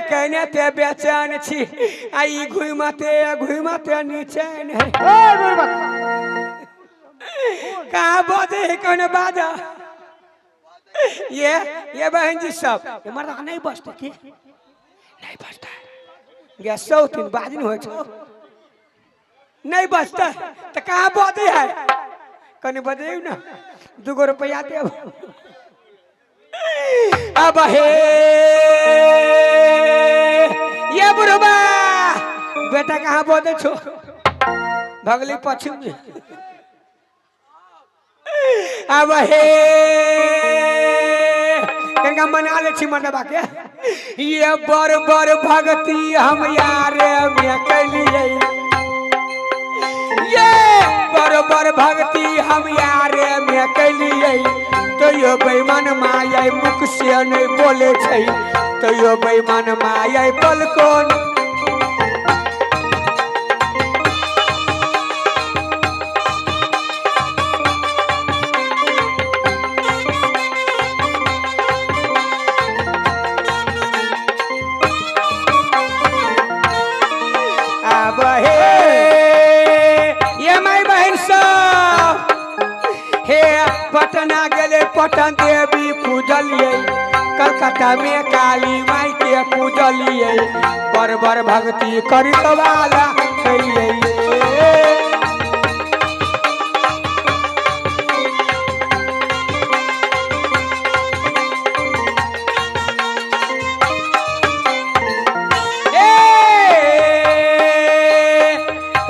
कहने ते बेचैन छी आ ई घुमते घुमते निचैन है। कहाँ बजे है कहने बाजा ये बहन जी सब ये मर्द नहीं बचता की नहीं बचता गया 100 दिन बाजिन हो छो नहीं बचता तो कहाँ बजे है कने बजे ना 2 रुपया देब। अब हे ये बुढ़बा बेटा कहाँ बजे छो भगली पश्चिम में। अब हे कनका मना ले छी मर्दबा के ये बर बर भगती हम यारे में कैलिए ये बर बर भगती हम यारे में कैलिए तैयो बेईमान माया मुख से नहीं बोले छै तैयो बेईमान माया पलको अब हे ये माई बहन सब हे पटना गेले पटन देवी पूजलिए कलकत्ता में काली माई के पूजलिए बर बर भक्ति करित वाला कहिए।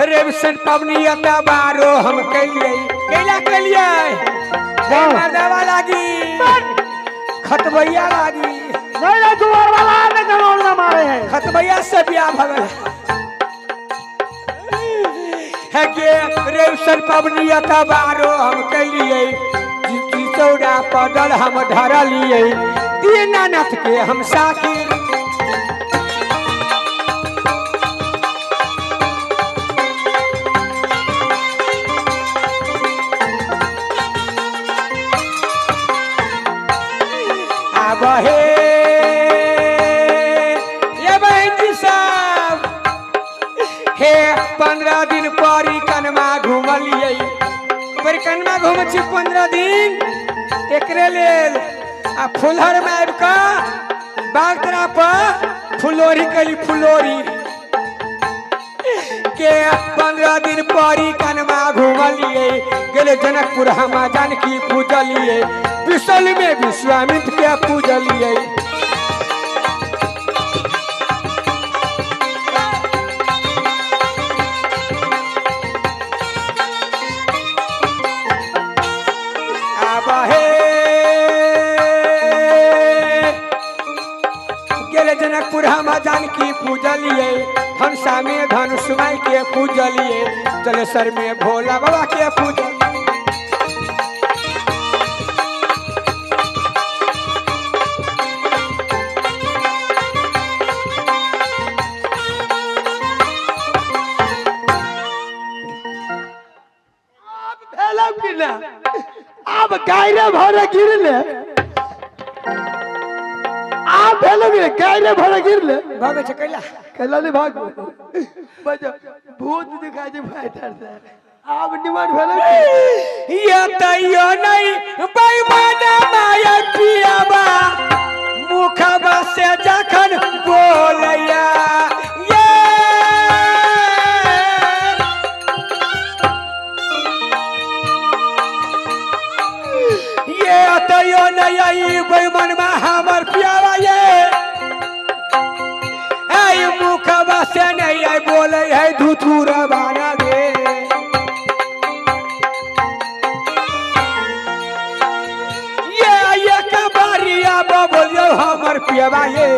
रेवसन पवनी बारो हम कैलिए कैला कैलिए मर्दवा लागी खतबैया लागी नहीं नहीं जुआर वाला ने गनौर ना मारे हैं खतबैया से बियाह भगल है के रेवसन पवनी बारो हम कैलिए चौड़ा पदल हम धरलिए दीनानाथ के हम साकी अब हे ये बहन जी साहब हे 15 दिन परी कनमा घुमलिए परिकनमा घूम छी 15 दिन एकरे लेल आ फुलहर में आबि कऽ बागतरा पर फुलोरी कैली फुलोरी के 15 दिन परी कनमा घुमलिए गेले जनकपुर हम जानकी पूजलिए विसल में विश्वामित्र के पूजलिए। अब हे गेले जनकपुर हम जानकी पूजलिए धनुषा में धनुष माई के पूजलिए जलेसर में भोला बाबा के पूजलिए। अब गायरे भरे गिरले आप भेलो कि गायरे भरे गिरले भागे छै कैला कैला नहीं भाग बज भूत दिखाई दे फाइटर से आप निमन भेलो ये तैयो नहीं बेईमान माया पियाबा मुखबा से जखन बोलैया ये तैयो नहीं आई बेईमान मा हमर पियाबा ये आई मुखबा से नहीं आई बोले है धुथुर बाना गे ये कबारिया बोलियो हमर पियाबा ये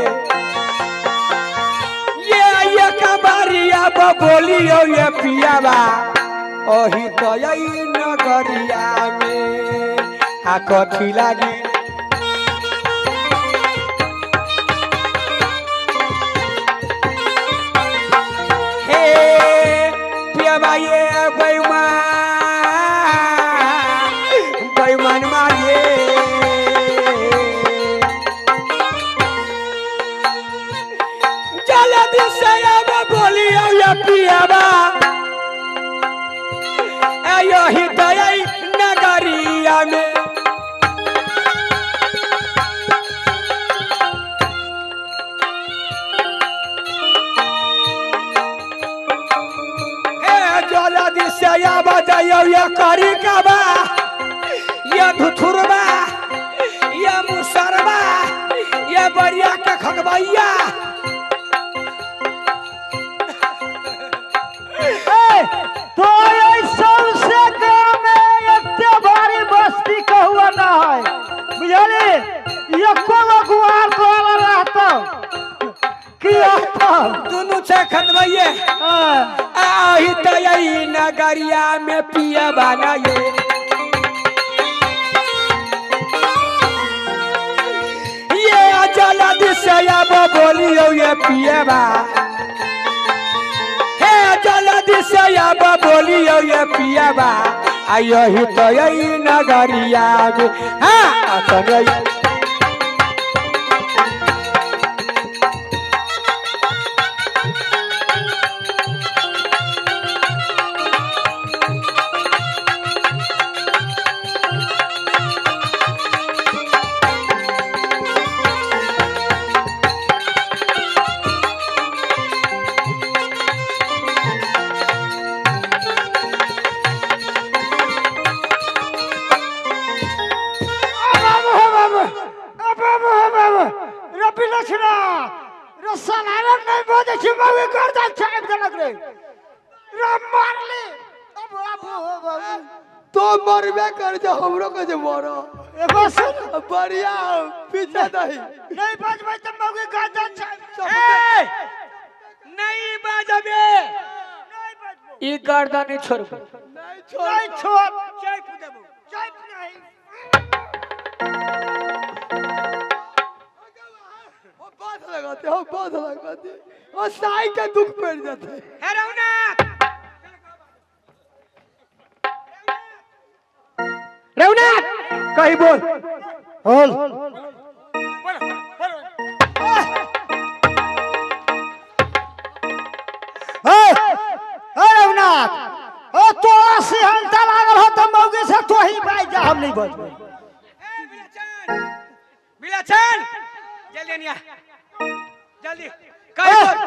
कबारिया बोलियो ये पियाबा ओही तो यही नगरिया में आ कथी लागी हे पियाबा ये बेईमान बेईमान माये जल्दी से आब बोलियो ये पियाबा यही दयाई नगरिया में। हे जल्दी से आब जाइयो ये करी कबा ये धुथुरबा ये मुसरबा ये बरिया के खगबैया। तो सबसे गाँव में एते भारी बस्ती कहुआ ना है बुझली, एको गुआर तोरा रहतो की रहतो दुनू छै खतबैये। आही तई नगरिया में पिया बनाये ये जल्दी से अब बोलियो ये पियबा। हे जल्दी से अब बोलियो ये पियबा यही तई नगरिया में। हाँ तो मरबे कर जो हमरो के जे मरो बढ़िया पीछा नहीं नहीं बजबे त मौगी गर्दन छाप नहीं बजबे नहीं बजबो ई गर्दन नहीं छोड़बो नहीं छोड़ नहीं छोड़ चाय देबो चाय नहीं हो बात लगाते हो बात लगाते और साई के दुख पड़ जाते। हे रौनक रौनक कहीं बोल बोल रघुनाथ ओ तोरा सिहंता लागल हो त मौगी से तोही बाज जा हम नहीं बजबै। बिलाचन जल्दी आनिया जल्दी कहीं बोल।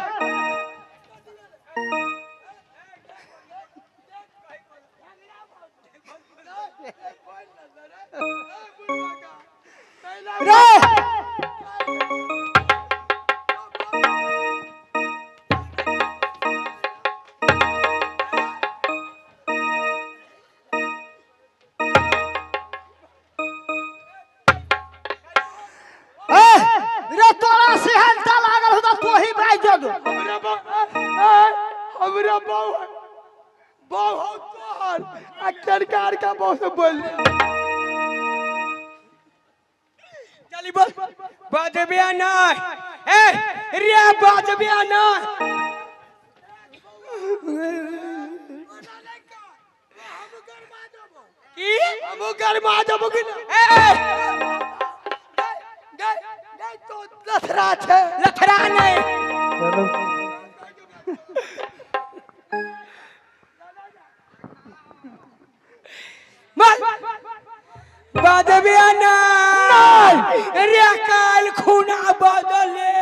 रे रे तोरा सिहंता लागल हो त तोही बाज जा दो। हमरा बहु बहु हो तोहर आ सरकार का बहु से बोल चली बोल बजबे नहीं ए रे बजबे नहीं की हम गरमा देबो कि ना ए गए गए तो लथरा छे लथरा नहीं बजबे नहीं रे काल खुना बदले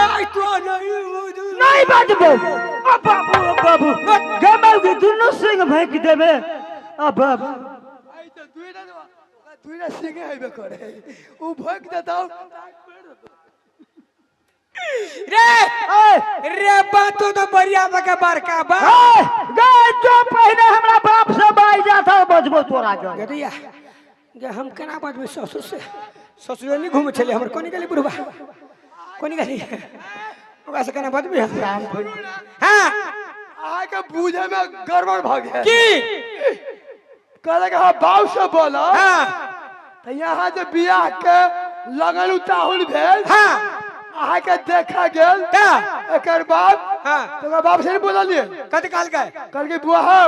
आई तो नहीं नहीं बजबो। अब बाबू अब बाबू गे मौगी दुनू सिंह भैंक देबे। अब बाबू आई तो दुईटा दुईटा सिंह हेबे करे उ भोग देतौ रे रे बातो तो बढ़िया बका बड़का बा गे जो पहले हमरा बाप से बाज जाता बजबो तोरा जो गदिया गे हम केना बजबै ससुर से ससुर नहीं घूमे छले हमर कोनी गेली बुढ़बा कोनी गेली ओकरा से केना बजबै हम। हां अहाँ के बूझे में गड़बड़ भ गेल की कहलक अहाँ बाप से बोला। हां त यहाँ जे बियाह के लगन उताहुल भेल। हां अहाँ के देखा गेल एकर बाप। हां तो बाप से नहीं बोललिए कथि कहलकै? कहलकै बुआ हौ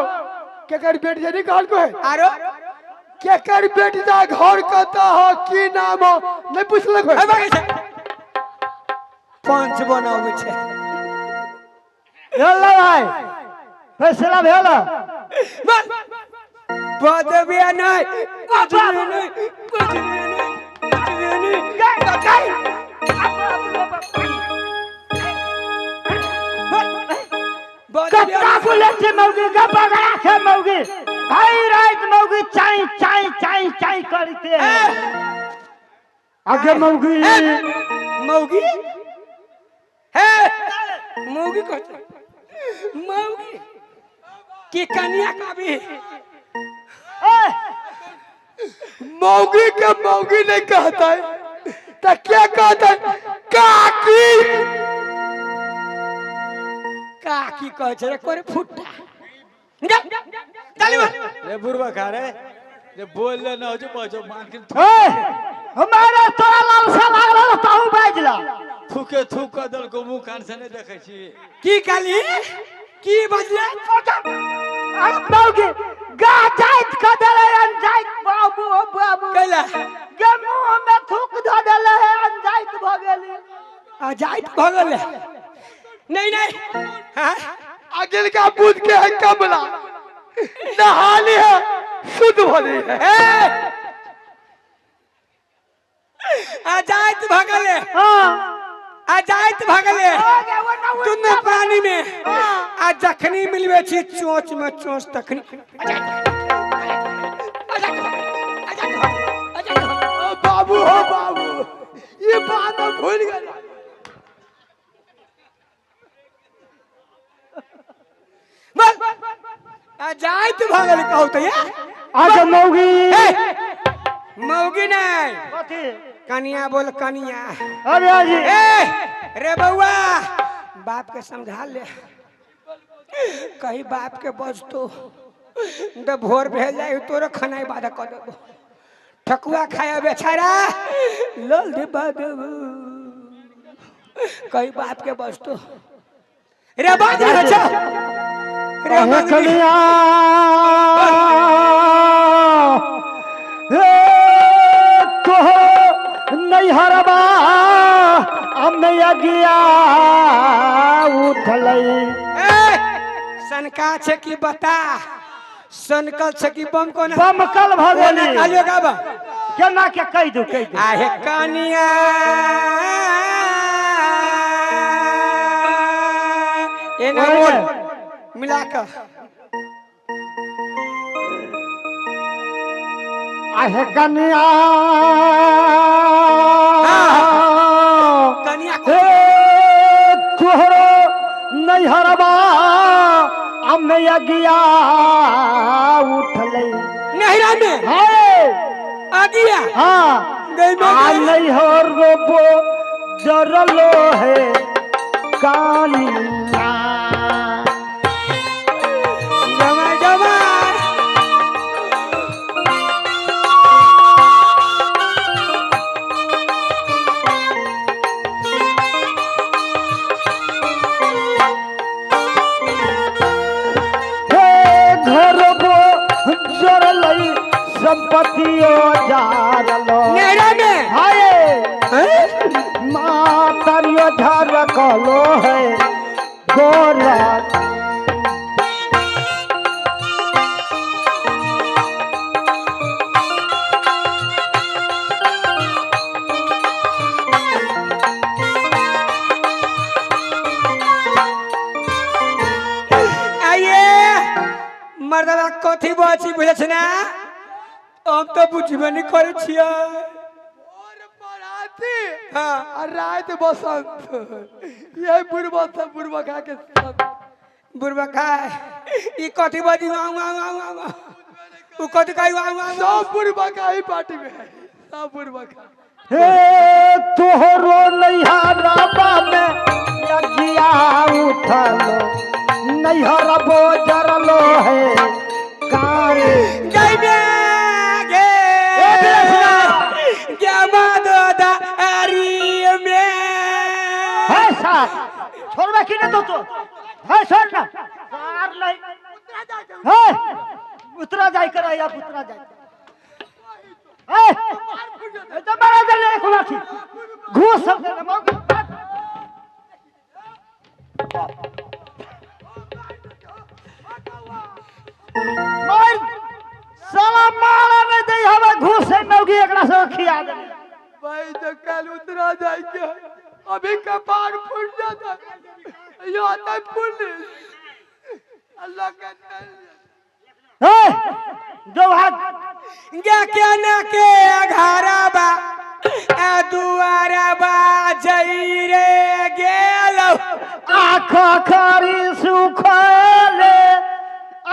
केकर बेटी से नहीं कहलकै आरो केकर बेटी दा घर कतऽ हो की नाम हो नहीं पुछलक है। पंच बनाबै छै। भेल भाई फैसला भेल। बजबे नहि बजबे नहि बजबे नहि बजबे नहि। कत्ता बोले छे मौगी गप्पा गड़ा छे मौगी भाई रात मौगी चाई चाई चाई चाई करते हैं। आगे मौगी मौगी हे मौगी कहते मौगी की कन्या का भी मौगी के मौगी नहीं कहता है तो क्या कहता है? काकी काकी कहै छै रे कोरे फुट्टा निकल रे बुढ़वा खा रे जे बोल ले न हो जो बजो मान के ए हमारे तोरा लालसा लागल ताहू बाजला थूके थूक क देलको मुंह कान से नहीं देखै छी। की कहली की बजले? मौगी गा जाइत क देले अनजाइत बाबू बाबू कैला गे मुंह में थूक ध देले है अनजाइत भ गेली। आ जाइत भ गेले। नहीं नहीं हां अगिल का बुझ के है कमला नहाली है शुद्ध भली है। आ जाइत भ गेले। हां आ जाइत भ गेले दुनू प्राणी में। आ जखनी मिलबे छी चोंच में चोंच तखनी। बाबू हो बाबू ये बात हम भूल गए। आ जाइत भ गेले कहू त या आज मौगी मौगी नहीं कथी कनिया बोल कनिया। अरे जी ए रे बउआ बाप के समझा ले कहीं बाप के बजतो तो भोर भेल जाए तोरो खाना बाधा कर देबो। ठकुआ खाया बेचारा लल दे देबो कहीं बाप के बजतो रे बाज रे बच्चा रे कनिया हे कहो नैहरबा हम अगिया उठलै। सनका छे की बता सनकल छे की बम कोना बमकल भ गेली कहलियो गाबा केना के कहि दू कहि दू। आहे कनिया एना बोल मिला के आहे कनिया कनिया हे तोहरो नैहरबा हम अगिया उठलै। नैहरा में हाय अगिया हां गई आ नैहर रोबो जरलो है कानिया जमा जमा हे घर बो जरलै संपत्तियो जारलो नैहरा में हाय मातरियो झरकलो है गोरा आइए मर्दवा कथी बची बुझे छै ना हम तो बुझबे नहीं करे छियै। और पराती हाँ और रात बसंत ये बुढ़वा सब बुढ़वा खा के बुढ़वा खाए ई कथी बजी वाह वाह वाह वाह उ कथी खाई वाह वाह सब बुढ़वा का ही पार्टी में है सब बुढ़वा का। हे तोहरो नैहरबा में अगिया उठलो नैहरबो जरलो है कान गई में गे गे मादोदा अरी में है सार छोड़बे कि नहीं तो है छोड़ ना सार नहीं है उतरा जाय कर या उतरा जाय ए तो मारा दे ले एक लाठी घूस सब दे। सेहो खिया दे। भाई तो कल उतरा जाए क्या अभी कपार फूट जाता ये आता है पुलिस अल्लाह के ए जो भाग गे के ना के घरा बा ए दुआरा बा जई रे गेलो आख खरी सुखले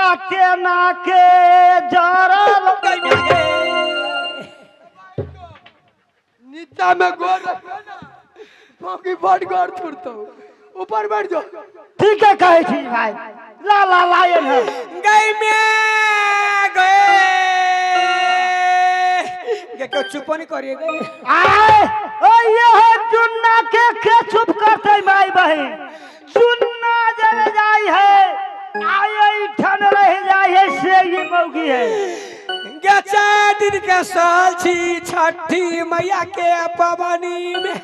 आते ना के जरल। नीचा में गोर रखो ना बाकी बड़ गोर छुड़तो ऊपर बैठ जाओ। ठीक है कहे छी भाई ला ला ला ये है गई में गए के क्यों चुप नहीं करिए गए आए ओ ये है चुन्ना के चुप करते माई बहन चुन्ना जल जाई है आए ठन रह जाई है से ये मौगी है। गचा दिन के साल छी छठी मैया के पवनी में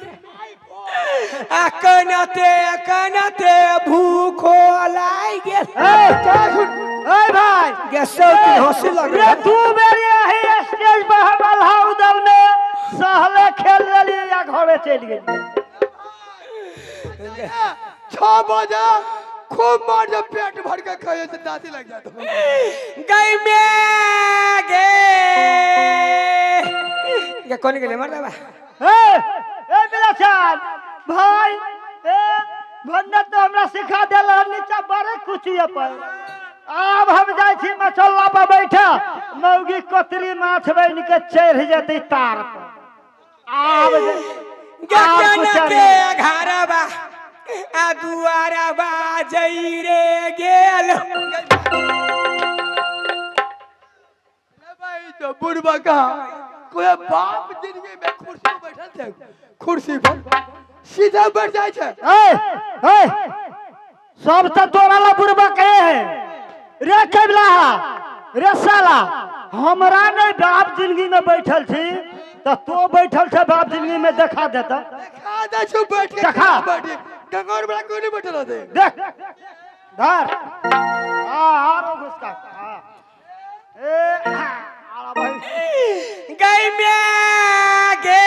कनते कनते भूखो लाग गेल। ए भाई गे सब दिन हंसी लग रे तू बेर यही स्टेज पर हम अल्लाह में सहले खेल लेली या घरे चलि गेली। 6 बजे खूब मार जब पेट भर के खाए तो दांती लग जाता। गई में गे गे कौन गेले मर दबा। ए ए बिलाचान भाई ए भन्ना तो हमरा सिखा देल नीचा बड़े कुचिया पर। आब हम जाइ छी मचल्ला पर बैठा मौगी कतरी माछ बन के चढ़ जेतै तार पर। आब गे के घरा बा आ दुआरा बा जई रे गेल। भाई तो बुढ़बा का कोई बाप जिंदगी में कुर्सी पर बैठल थे कुर्सी पर सीधा बैठ जाए छे। ए ए सब त तोरा ला बुढ़बा के है रे केबला रे साला हमरा नहीं बाप जिंदगी में बैठल छी त तो बैठल छे बाप जिंदगी में देखा देता देखा दे छु बैठ के देखा बैठ गंगौर वाला कोई नहीं बैठल होते देख धर आ आरो घुसका हां ए आला भाई गई में गे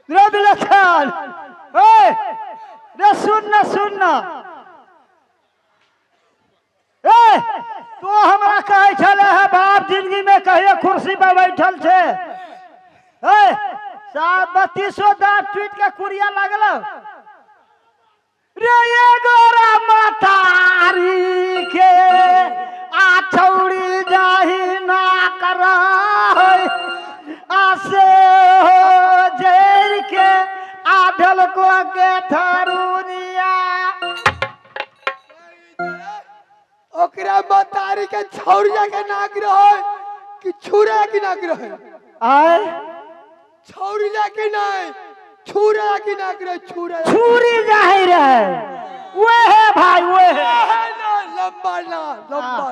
रे बिलाचान ए रे सुन ना सुन ना ए तो हमरा कहे छले है बाप जिंदगी में कहियो कुर्सी पर बैठल छे। ए 3200 दांत टूट के कुरिया लागल रे ये गोरा मतारी के आ छौड़ी जाही ना कर आसे हो जेर के आढल को के थारुनिया ओकरा मतारी के छौड़िया के नाक रहे कि छुरा के नाक रहे आए छौड़िया के नहीं छुरा के नाक रहे छुरा छुरी जाहि रहे वे है भाई वे है लंबा ना लंबा।